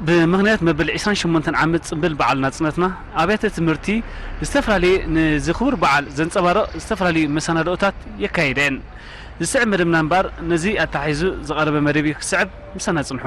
ብምኽንያት መበል ዕስራን ሸሞንተን ዓመት ጽምብል በዓል ናጽነትና ኣብያተ ትምህርቲ ዝተፈላለየ ንዚ ክቡር በዓል ዘንጸባርቕ ዝተፈላለዩ መሰናድኦታት የካይዳ እየን። ዝስዕብ መደብና እምበኣር ነዚ ኣተሓሒዙ ዝቐረበ መደብ እዩ ክስዕብ። ምሳና ጽንሑ።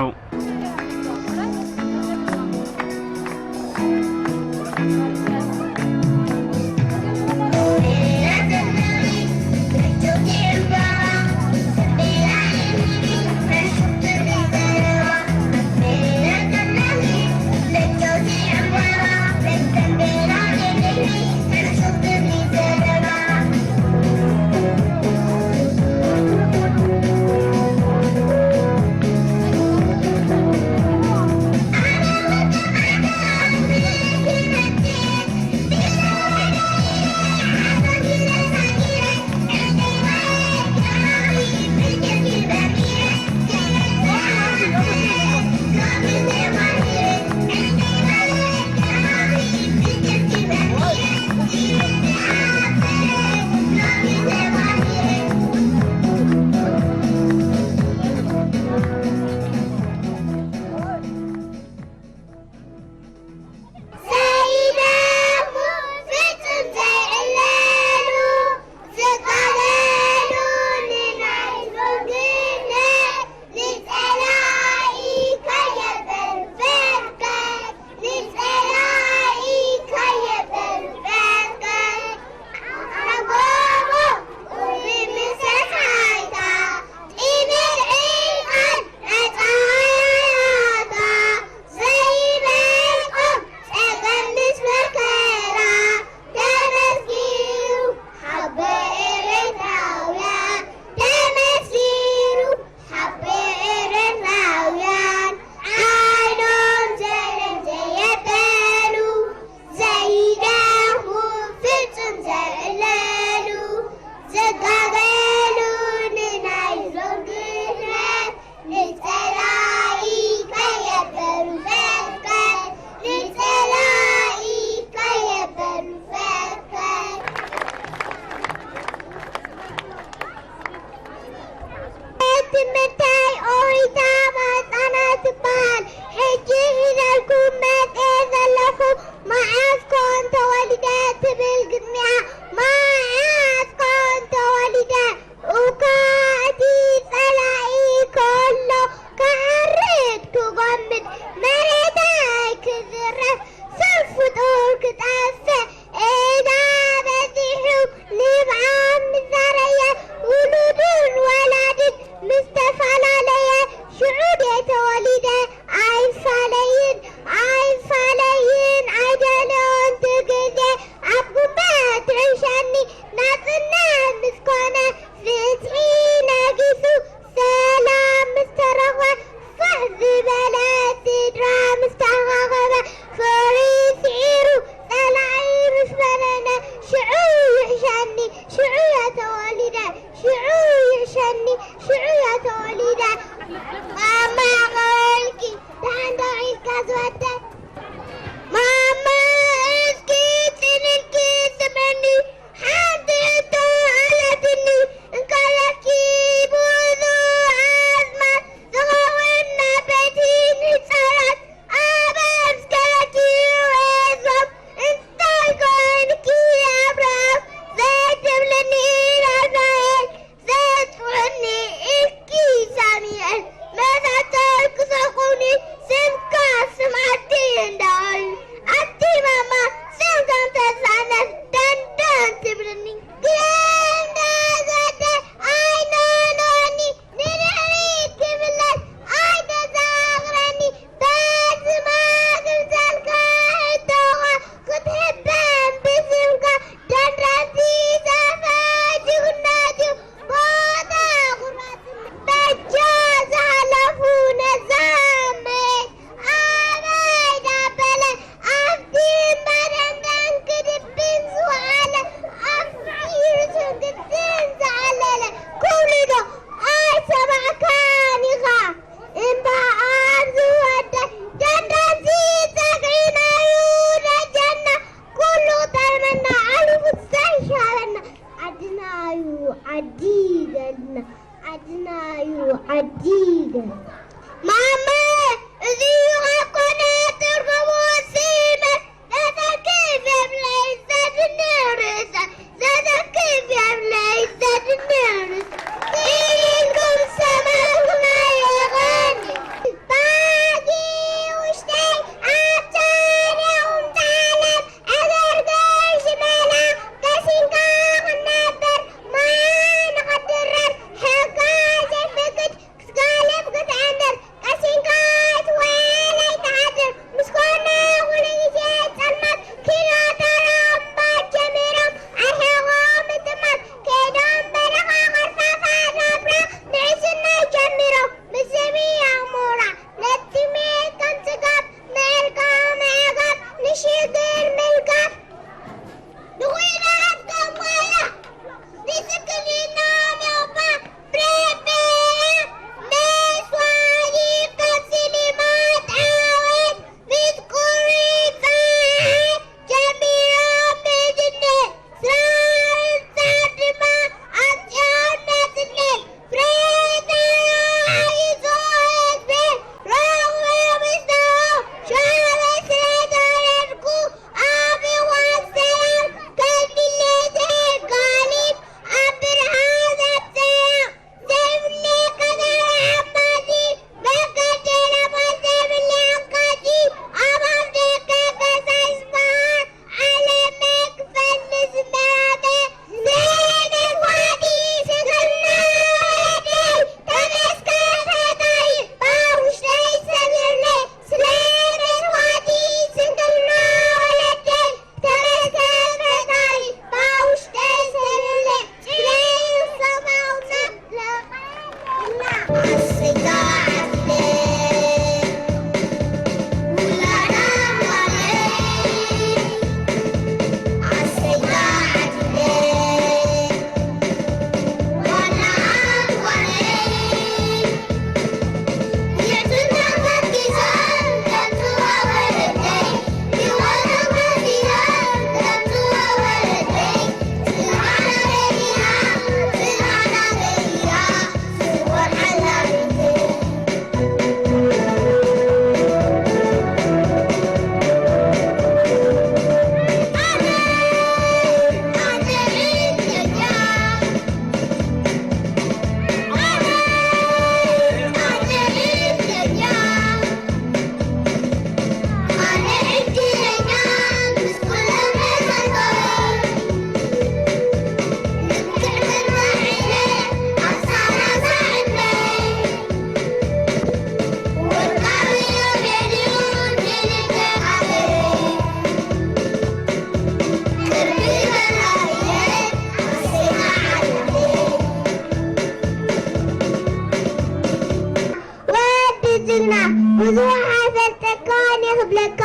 ብዙሕ ኣይፈልጠካን እየ ክብለካ፣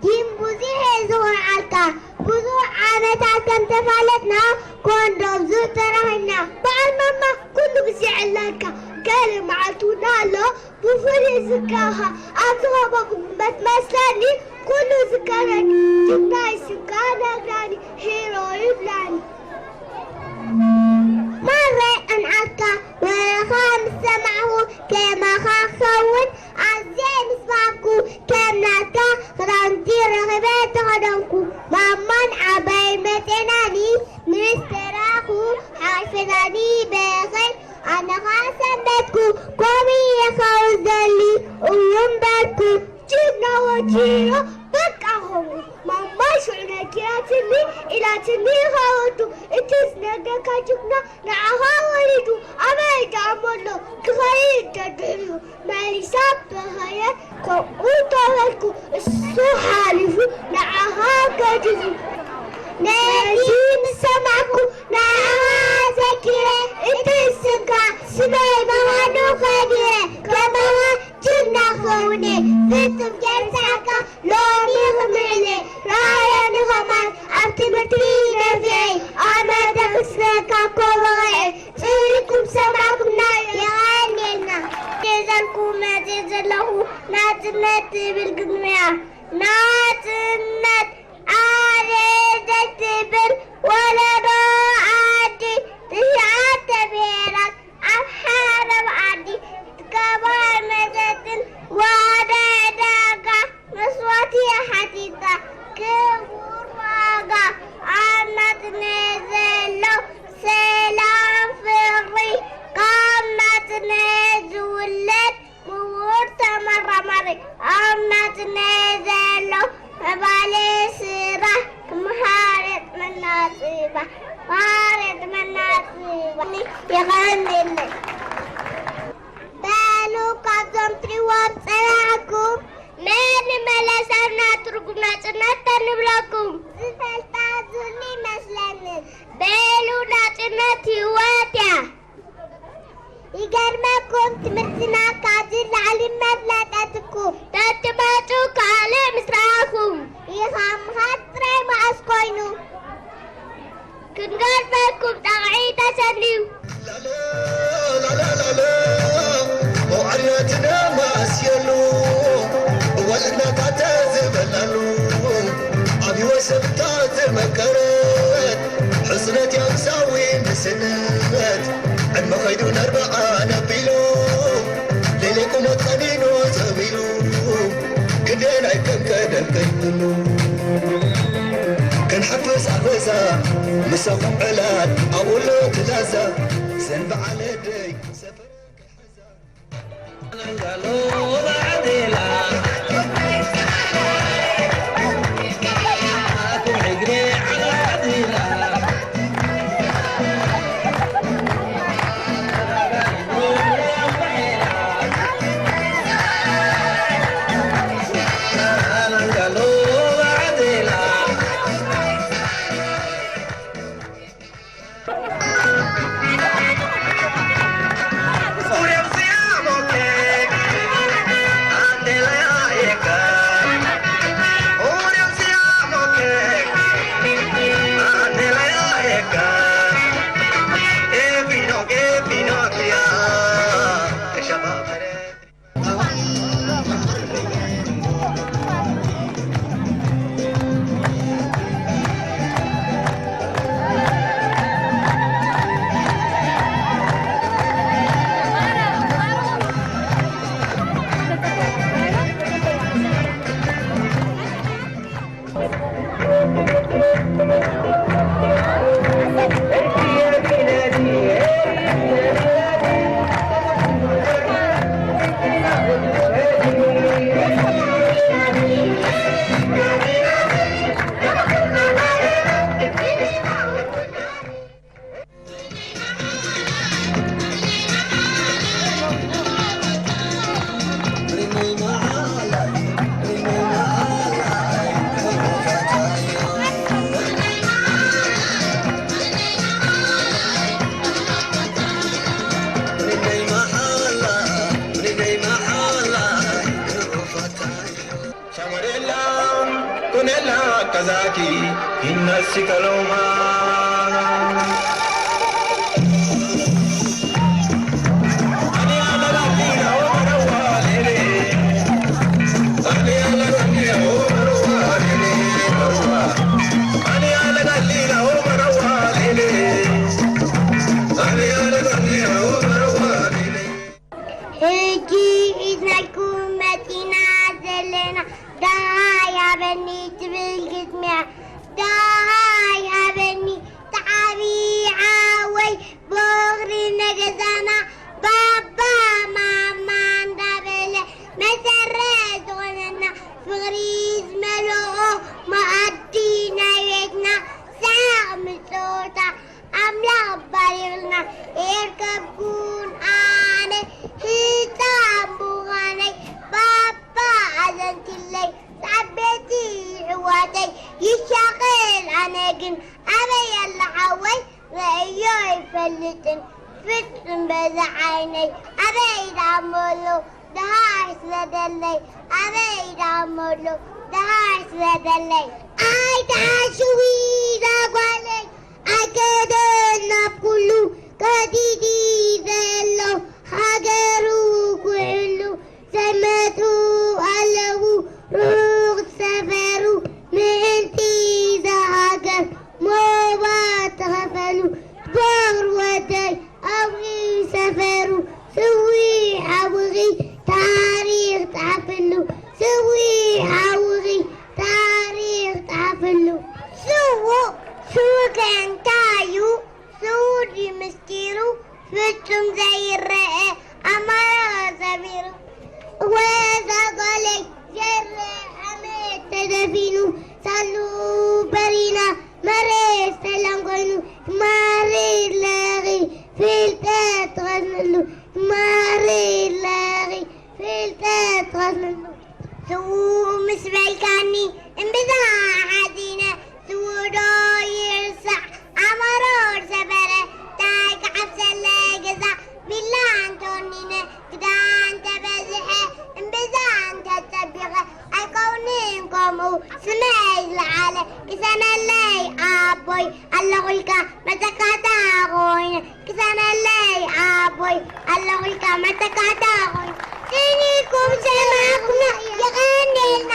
ግን ብዙሕ እየ ዝኾርዓልካ። ብዙሕ ዓመታት ከም ተፋለጥና ኮንዶም ዙር ተራኺብና። በዓል ማማ ኩሉ ግዜ ዕላልካ፣ ገለ መዓልቲ እውን ኣሎ ብፍሉይ ዝዝከረካ። ኣብዚ ከማኹም መትመስለኒ ኩሉ ዝዝከረኒ። ጅግና ስምካ ነግራኒ፣ ሂሮ ይብላኒ። ማረይ ኣንዓልካ ወረኻ ምስ ሰማዕኹ ከማኻ ክኸውን ኣዝየ ምስ በሃግኩ፣ ከም ናትካ ክዳውንቲ ረኺበ ተኸደንኩ። ማማን ዓባይ መጼናኒ ምስ ተራኹ ሓቂፈናኒ በኸይ ኣነኻ ሰንበትኩ። ከምኡ እየ ክኸውን ዘሊ እዩ እምበርኩ። ጅግና ወዲ ሂሮ በቃ ኸሙ ማማ ሽዑ ነጊራትኒ ኢላትኒ። ኻወቱ እቲ ዝነገርካ ጅግና ንዓኻ ወሪዱ ኣበይ ደኣ እሞ ኣሎ ክኸይድ ደድሕሪኡ መሊሳ በኸየ። ከምኡ ተበልኩ እሱ ሓሊፉ ንዓኻ ገዲፉ። ነዚ ምስ ሰማዕኩ ንዓኻ ዘኪረ እቲ ስምካ ስመይ ምዃኑ ከዲረ ከማኻ ጅግና ክኸውን እየ ፍጹም ከይረሳዕካ ሎሚ ክምዕል እየ ራእየኒ ከማን ኣብ ትምህርቲ ነፊዐ ኣብ መድረኽ ክስነካ ኮበቐዐ ጽሪኩም ሰማዕኩምና የቐንየልና። ሒዘልኩም መጺእ ዘለኹ ናጽነት ትብል ግጥሚ እያ። ናጽነት ኣበየት ትብል ወለዶ ዓዲ ትሽዓተ ብሄራት ኣብ ሓረብ ዓዲ ትከባር መሰትን ዋደ ዕዳጋ መስዋእቲ ሓቲታ ክቡር ዋጋ ኣብ ናጽነት ዘሎ ሰላም ፍቕሪ ካብ ናጽነት ዝውለድ ክቡር ተመራማሪ ኣብ ናጽነት ዘሎ ምዕባለ ስራሕ መሃረጥ መናጽባ መሃረጥ መናጽባ የቐንየለይ። በሉ ካብዞም ትሪዎም ጸናሕኩም መን መለሰና ትርጉም ናጽነት ተንብለኩም ዝፈልጣ ዝህሉ ይመስለኒ። በሉ ናጽነት ህይወት እያ። ይገርመኩም ትምህርትና ካብዚ ላዕሊ መፍለጠትኩም ተትመጹ ካልእ ምስ ረኣኹም ኢኻ ምኻድ ጥራይ መዓስ ኮይኑ ክንገርመኩም ጣቕዒ ተሰንዩ። ላላላላ፣ መውዓልናትና ማእስየሉ፣ እዋልናታ ተዝበላሉ፣ ኣብ ህይወት ሰብታ ዝመከረት፣ ሕጽነት ያምሳዊ ምስነት፣ ዕድመ ኸይዱ ነርብዓ ነቢሉ፣ ሌሌ ቁመት ቀኒኑ ዘቢሉ፣ ክንደየናይ ከም ቀደም ከይብሉ፣ ክንሓፍስ ኣፈዛ፣ ምሳኹም ዕላል፣ ኣብኡ ኣሎ ትላዛ፣ ዘን በዓል ኣደይ፣ ሰፈር ክሕዛ። Ella, con ella casati, innassi caloma. ሕጂ ኢድናይኩም መጺና ዘለና፣ ደሃይ ሃበኒ ትብል ግጥሚያ። ደሃይ ሃበኒ ተዓቢ ሓወይ፣ ቦኽሪ ነገዛና፣ ባባ ማማ እንዳበለ መሰረት ዝኾነና፣ ፍቕሪ ዝመልኦ መኣዲ ናይ ቤትና፣ ሳቕ ምጽውታ ኣምላኽ ባሪኽና። የርከብኩን ኣነ ህጻን ምዃነይ፣ ባባ ኣዘንትለይ፣ ዓበይቲ ኣሕዋተይ ይሻቐል፣ ኣነ ግን ኣበይ ኣላ ሓወይ? ርእዮ ኣይፈልጥን ፍጹም በዛ ዓይነይ። ኣበይ ደኣ እሞ ኣሎ ደሃይ ስደደለይ? ኣበይ ደኣ እሞ ኣሎ ደሃይ ስደደለይ? ኣይ ተዓሽዊ እዛ ጓለይ፣ ኣገደን ናብ ኩሉ ከዲዲ ዘሎ ሃገሩ ክሕሉ ዘይመጹ ኣለዉ ሩቕ ዝሰፈሩ፣ ምእንቲ እዛ ሃገር ሞባ ተኸፈሉ። ቦኽሪ ወደይ ኣብኡ ሰፈሩ፣ ስዊሕ ሓውኺ ታሪኽ ጸሓፍሉ፣ ስዊሕ ሓውኺ ታሪኽ ጸሓፍሉ። ስዉእ፣ ስዉእ ከ እንታይ እዩ? ስዉእ ድዩ ምስጢሩ ፍጹም ዘይረአ ኣማራ ሰቢሩ? ወዛ ጓለይ ዘይረአ ሓመድ ተደፊኑ ሳሉ በሪና መሬት ሰላም ኮይኑ ማሪ ለኺ ፍልጠት ትቐስመሉ ማሪ ለኺ ፍልጠት ትቐስመሉ። ስዉእ ምስ በልካኒ እምብዛ ሓዚነ፣ ስዉእ ዶ ይርሳዕ ኣእምሮ ዝሰበረ፣ ታይ ክሓፍሰለይ ገዛ ቪላ እንተወኒነ፣ ክዳን እንተበዝሐ እምብዛ እንተጸቢቐ፣ ኣይከውንን ከምኡ ስመይ ዝለዓለ፣ ቅሰመለይ ኣቦይ ኣለኹልካ መተካእታ ኮይነ። ቅሰመለይ ኣቦይ ኣለኹልካ መተካእታ ኮይኑ። ስኒኩም ሰማዕኩምና የቐንየልና።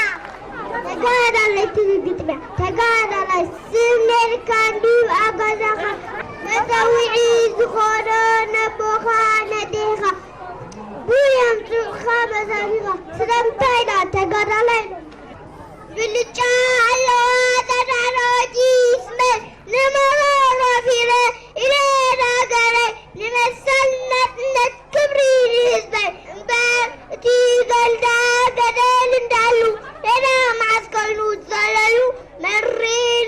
ተጋዳላይ ትብል ግጥሚያ ተጋዳላይ ስም ነርካ እንድዩ ኣብ ገዛኻ መጸውዒ ዝኾኖ ነቦኻ ነዴኻ ብየምጽኡኻ መዛሚኻ ስለምንታይ ደኣ ተጋዳላይ ብልጫ ኣለዋ ተዳሮት ይስመር ንመሮር ወፊረ ኢለ ንሃገረይ ንመሰል ናጽነት ክብሪ ንህዝበይ እምበር እቲ ገልዳ ገደል እንዳሉ ሌላ መዓስ ኮይኑ ዝዘለሉ መሪ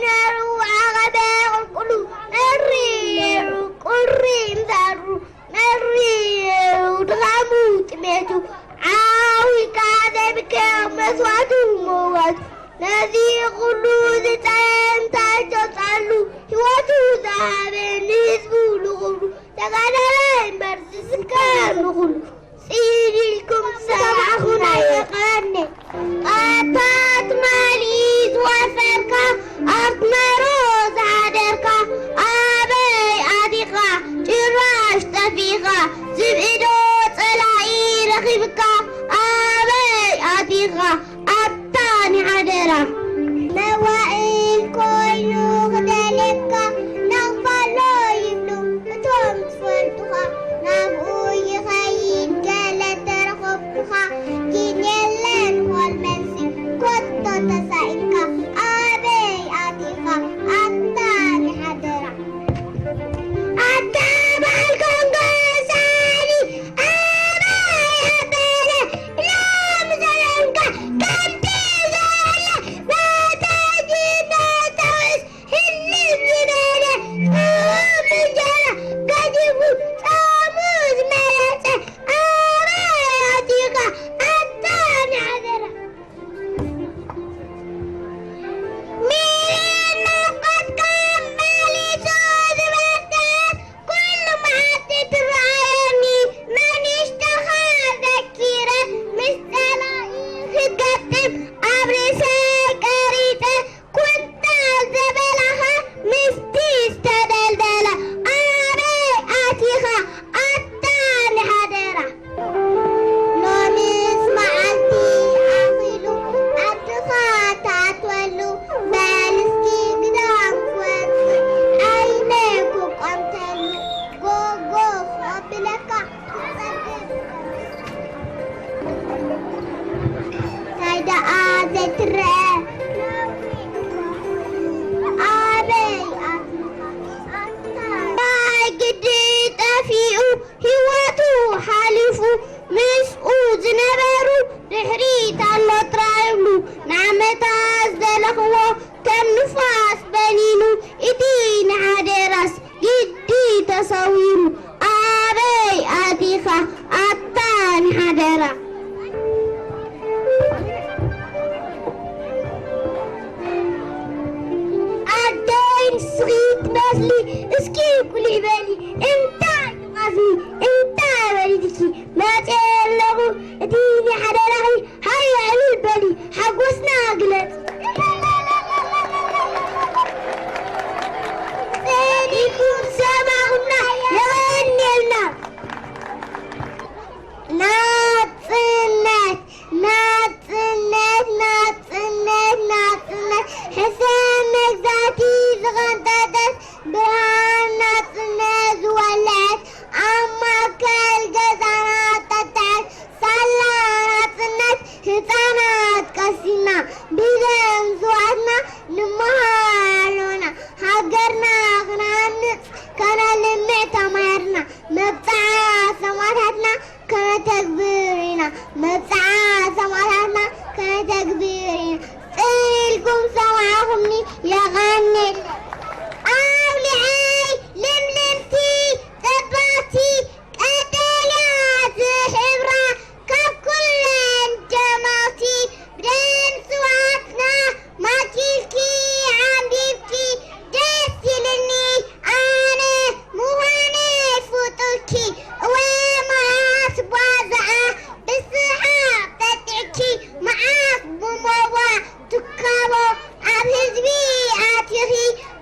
ነሩ ዓቐበ ቁልቁሉ መሪ ነሩ ቁሪ እምበሩ መሪሩ ድኻሙ ጥሜቱ ዓዊካ ዘይምከር መስዋእቱ ምውጋቱ ነዚ ኩሉ ዝፀየም ታይቶፃሉ ህይወቱ ዝሃበ ንህዝቡ ንኹሉ ተጋዳላይ እምበር ዝስከር ንኹሉ ሲዲልኩም ሰማዕኹና የቐነ ኣታ ትማሊ ዝወፈርካ ኣስመሮ ዝሓደርካ ኣበይ ኣቲኻ ጭራሽ ጠፊኻ ዝብኢ ዶ ጸላኢ ረኺብካ ኣበይ ኣቲኻ ኣታ ንሓደራ መዋእል ኮይኑ ክደልየካ ናቕፋሎ ይብሉ እቶም ትፈልጡኻ ናብኡ ይኸይድ ገለ ተረኸብኩኻ ግን የለን ኾል መልሲ ኮቶ ተሳኢንካ ኣበይ ኣቲኻ ትረአ ኣበይ ኣትኻ ኣታ ናይ ግዲ ጠፊኡ ህይወቱ ሓሊፉ ምስኡ ዝነበሩ ድሕሪት ኣሎ ጥራይ ይብሉ ንዓመታት ዝደለኽዎ ከም ንፋስ በኒኑ እቲ ንሓደ ራስ ግዲ ተሰዊሩ ኣበይ ኣቲኻ ኣታ ንሓደራ ኣደይ ንስኺ ትመስሊ እስኪ ቁልዕ በሊ እንታይ ዩ ቐዝሚ እንታይ በሊትኪ መፅየ ኣለኹ እቲ ንሓደራኺ ሃየ ዕልል በሊ ሓጎስና ግለፂ ጸኒኩም ሰማኹምና የቐንየልና ናጽነት ናጽነት ናጽነት ናጽነት ሕሰም መግዛእቲ ዝቐንጠጠት ብርሃን ናጽነት ዝወለዐት ኣብ ማእከል ገዛና ጠጥዐት ሳላ ናጽነት ህጻናት ቀሲና ብደም ዝዋትና ንመሃር ኣለና ሃገርና ክንሃንጽ ከነልምዕ ተማሂርና መብጽዓ ሰማእታትና ከነተግብር ኢና መብጽዓ ሰማእታትና ከነተግብር ኢና ጽልኩም ሰማዕኹምኒ የቐንል ኣውሊዐይ ልምልምቲ ጽብቕቲ ቀጠልያ ዝሕብራ ካብ ኩለን ደመቕቲ ብደም ስውኣትና ማኪልኪ ዓምቢብኪ ደስ ኢልኒ ኣነ ምዃነይ ፍጡርኪ እወ መዓስ ቧዛኣ ብስሓቕ ጠጢዕኪ መዓስ ብሞዋ ትካቦ ኣብ ህዝቢ ኣቲኺ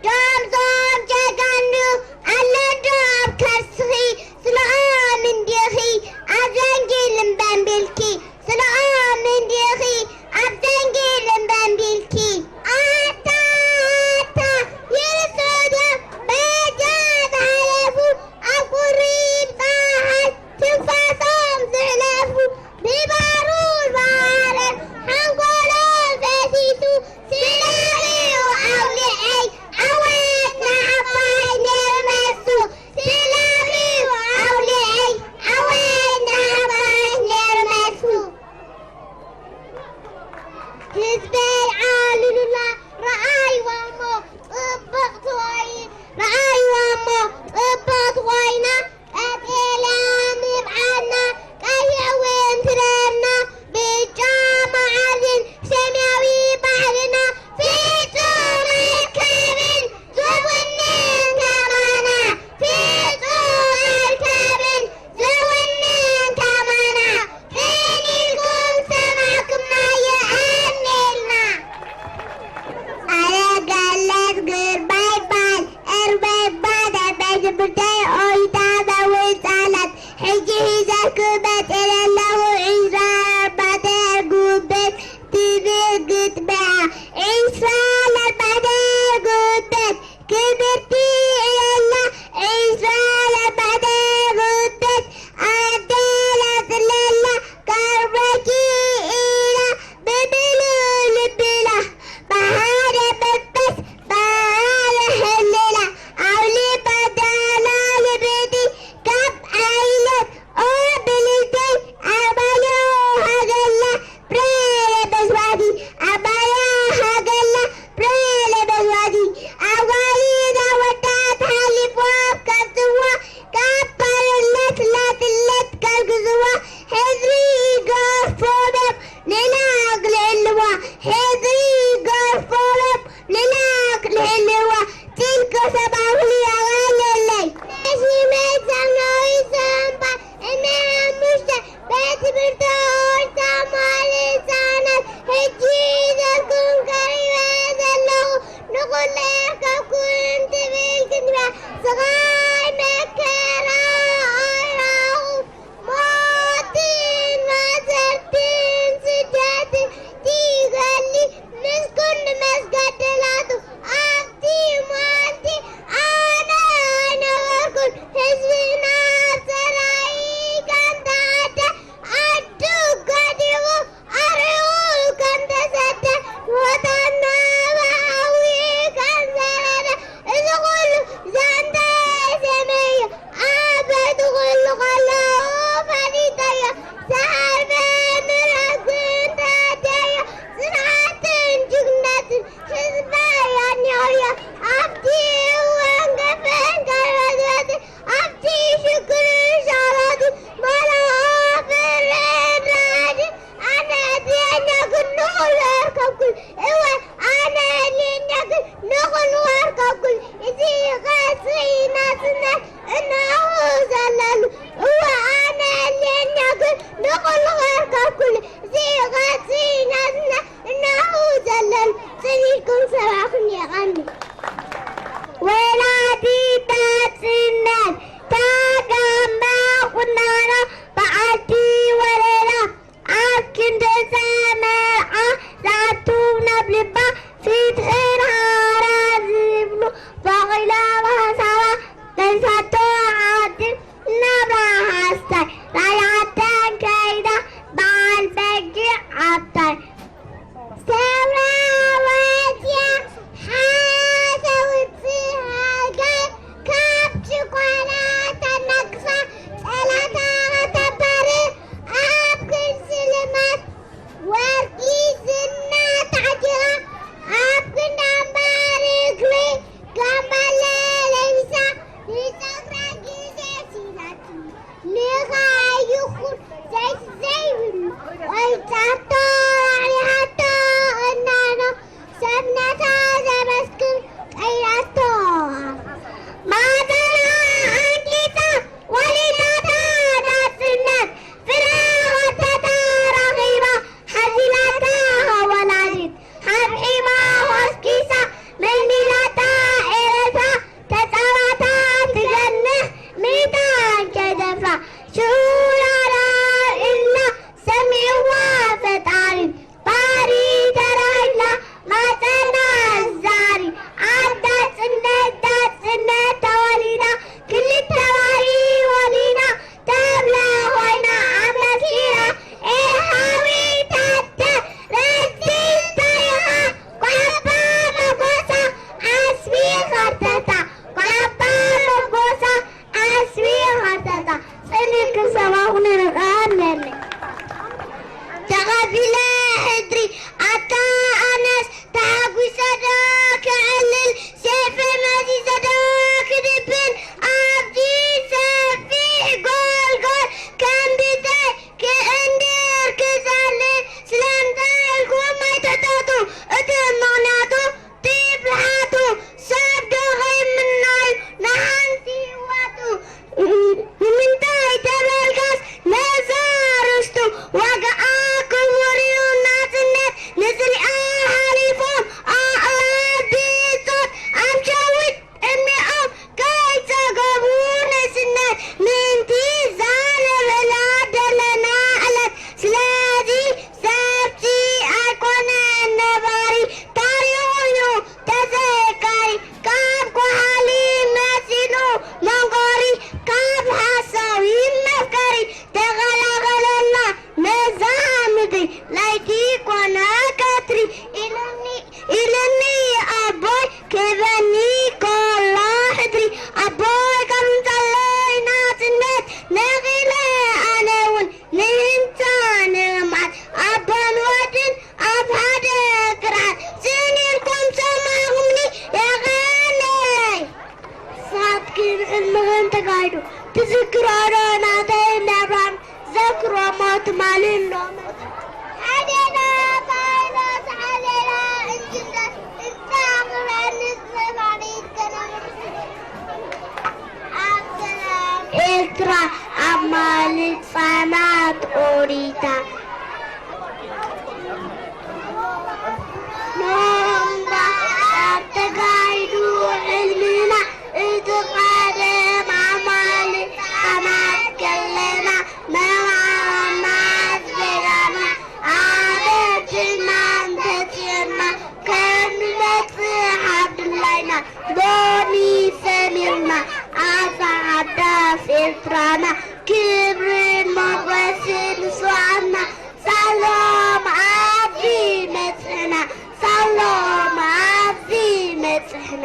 ዶምዞም ጀጋኑ ኣለዶ ኣብ ከርስኺ ስለኦም እንዲኺ ኣብ ዘንጊል እምበንቢልኪ ስለኦም እንዲኺ ኣብ ዘንጊል እምበንቢልኪ ኣታ ኣታ ይርሱዶ በጃ ዝሓለፉ ኣብ ቁሪብ ፀሓይ ትንፋሶም ዝሕለፉ ብባሩድ ባረር ሓንጎሎም ፈሲሱ ስለምዩ ኣውሊዐይ ዓወት ንዓባይ ነርመሱ ስለምዩ ኣውሊዐይ ዓወት ንዓባይ ነርመሱ ህዝበይ ዓልሉላ ረኣይዋ እሞ ጽብቕቲ ኮይን ረኣይዋ እሞ ጽብቕቲ ኮይና ቀጤልያ ምብዓልና ቀይሕ እውን ትረና ብጫ መዓልን ሰማያዊ ባሕርና ፍጹም ኣይርከብን ዝውንን ከማና ፍጹም ኣይርከብን ዝውንን ከማና ጥኒልኩም ሰማዕኩምና የቐንየልና ኣረጋለት ግርባይ ባል እርበይ ባል ኣርባይ ዝብርተይ ኦይታ ኩሉ ኣርከብኩን። እወ፣ ኣነ ኣልየኛ ግን ንኹሉ ኣርከብኩን። እዚ ቐጽሪ ናጽነት እናሁ ዘለሉ። እወ፣ ኣነ ኣልየኛ ግን ንኹሉ ኣርከብኩን። እዚ ቐጽሪ ናጽነት እናሁ ዘለሉ። ጽኒትኩም ሰባኹም የቐኒ። ወላዲት ናጽነት፣ ታጋማ ቁናኖ፣ በዓልቲ ወለላ፣ ኣብ ክንዲ ዘመርዓ ዝኣቱ ናብ ልባ፣ ፍትሕን ሃራ ዝብሉ፣ በቒሎም ሃሳባ፣ መልሳቶ ዓዲ ናብራ ሃስታይ፣ ራያ ዓደን ከይዳ፣ በዓል በጊዕ ዓባይ። ሰብራ ወፅያ፣ ሓሰ ውፅእ ሃገር፣ ካብ ጭቆና ተናግፋ፣ ፀላታ ከተባርር፣ ኣብ ክንዲ ልማት ወርቂ ዝና ተዓጢቓ፣ ኣብ ክንዲ ኣምባር እግሪ ጋምባለ ለቢሳ፣ ንፀጉራ ግዜ ሲናትኒ፣ ንኻይኹን ዘይት ዘይብሉ፣ ቆይፃቶ፣ ኣዕሪሃቶ፣ እናኖ፣ ሰብነታ ዘመስግን ቀይራቶ። ማዕበላ ኣንቂፃ፣ ወሊዳታ ናፅነት፣ ፍረ ወተታ ረኺባ፣ ሓዚላታ ወላዲት፣ ሓብሒባ ኾስኪሳ፣ መልሚላታ ኤረትራ፣ ተጻዋታ ትገንሕ፣ ሚእታን ከይደፍራ፣ ሽዑ ራራ ኢልና፣ ሰሚዕዋ ፈጣሪ፣ ባሪ ተራሂላ፣ ማጸና ዛሪ፣ ኣዳ ጽነት፣ ዳ ጽነት ተወሊዳ፣ ክልተ ባሪ ወሊዳ፣ ተብለ ኮይና ኣመስኪራ፣ ኤሃዊ ታተ፣ ረዚን ታሪኻ፣ ኳባ መጎሳ፣ ዓስቢ ኸርተታ፣ ኳባ መጎሳ፣ ዓስቢ ኸርተታ። ጽኒት ክሰማኹ ንርቓ ኣለኒ። ተቐቢለ ሕድሪ ኣታ ኣነስ ተሓጒሰ ዶ ክዕልል፣ ሴፈ መዚዘ ዶ ክድብን፣ ኣብቲ ሰፊሕ ጎልጎል ከም ብተይ ክእንድር ክዛልን፣ ስለምንታይ ኢልኩም ኣይትሕተቱ፣ እቲ ምኽንያቱ ትብልሓቱ፣ ሰብ ዶ ኸይምናዩ ንሓንቲ ህይወቱ። ንምንታይ ተበልካስ ነዛ ርስቱ፣ ዋጋኣ ክቡር እዩ ናጽነት፣ ንጽልኣ ሓሊፎም ኣዕዋፍ ብጾት ኣብ ሸዊት እኒኦም ከይጸገቡ ንስነት ምእንቲ ዛረበላ ደለና ዕለት። ስለዚ ሰብቲ ኣይኮነን ነባሪ፣ ታሪኹ እዩ ተዘካሪ። ካብ ጓሓሊ መጺኑ መንቆሪ፣ ካብ ሓሳዊ መፍቀሪ፣ ተኸላኸለልና ነዛ ምድሪ፣ ለይቲ ኮነ ቀትሪ ኢሉኒ፣ ኢሉኒ ኣቦይ ክህበኒ ከሎ ሕድሪ። ኣቦይ ከምጸለይ ናጽነት ነቒለ ኣነ እውን ንህንጻ ንልምዓት ኣቦን ወድን ኣብ ሓደ ግርዓት ጽን ኢልኩም ሰማዕኹምኒ የቐነይ። ንስኻትክን ሕልምኽን ተጋሂዱ ትዝክሮ ዶ ናተይ ናብራን ዘክሮ ሞት ማልን ሎምን። ሓደና ፓይሎት ሓደና እንጅነር እንታ ክብራን ንዝማሪት ከነምር ኣብ ሰላም ኤርትራ ኣብ ማል ጻናት ኦሪታ። ኖምባ ኣብ ተጋሂዱ ሕልምና እቲ ቀደም ኣማል ጻናት ከለና መማማ ዝበላና ኣበድና እንተጽዮና ከም ንበጽሕ ኣብ ድላይና ሎሚ ሰሚርና ኣዛ ሓዳስ ኤርትራና ክብርን ሞገስን ንስውኣትና ሳሎም ኣብዚ መጽሕና ሳሎም ኣብዚ መጽሕና።